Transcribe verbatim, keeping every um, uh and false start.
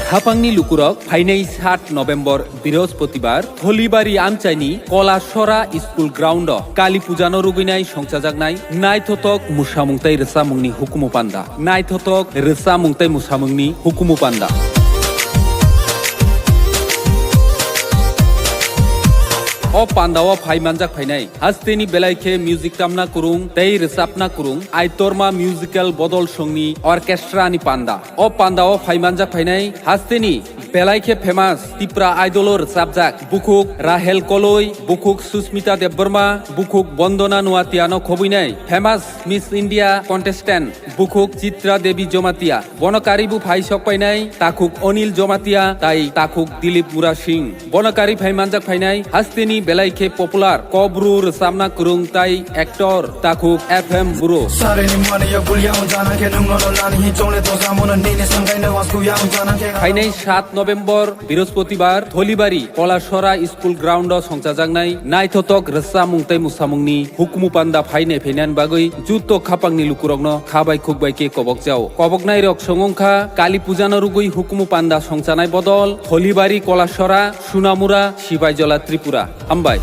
Khapangni lukurok phainai sat November Birospotibar Tholibari amchaini Kolasora School Ground o Kali Puja no rugwinai songchajaknai naithothok musamung tei rwchapmungni hukumu panda. Naithothok rwchapmung tei musamungni hukumu panda. O panda o phai manjak phainai hasteni belai khe music tamna kwrwng tei rwchapna kwrwng Aitorma Musical Bodol Songni Orchestra ni panda. O panda o phai manjak phainai hasteni belai khe famous Tipra Idol o rwchapjak bukhuk Rahel Koloi, bukhuk Susmita Debbarma, bukhuk Bondona Nuatia no khobwinai famous Miss India contestant bukhuk Chitra Devi Jomatia. Bono karibu phai sok painai takhuk Anil Jomatia tai takhuk Dilip Mura Singh. Bono kari phai manjak phainai hasteni belai khe popular Kobru rwchapna kwrwng tai actor takhuk F M Bro. Sarini mani ya gulya on jana ke nung no nani hi chongle to jamo na nini sangai na was guya on jana ke. Phainai sat November Birospotibar Tholibari Kolasora School Ground o songchajaknai naithothok rwchapmung tei musamungni hukumu panda phainai phainan bagwi juto khapangni lukurokno kha bai khuk bai khe kobok jao. Koboknai rok songwngkha Kali Puja no rugwi hukumu panda songchanai bodol Tholibari Kolasora Sunamura Sibaijola Tripura. Hambai.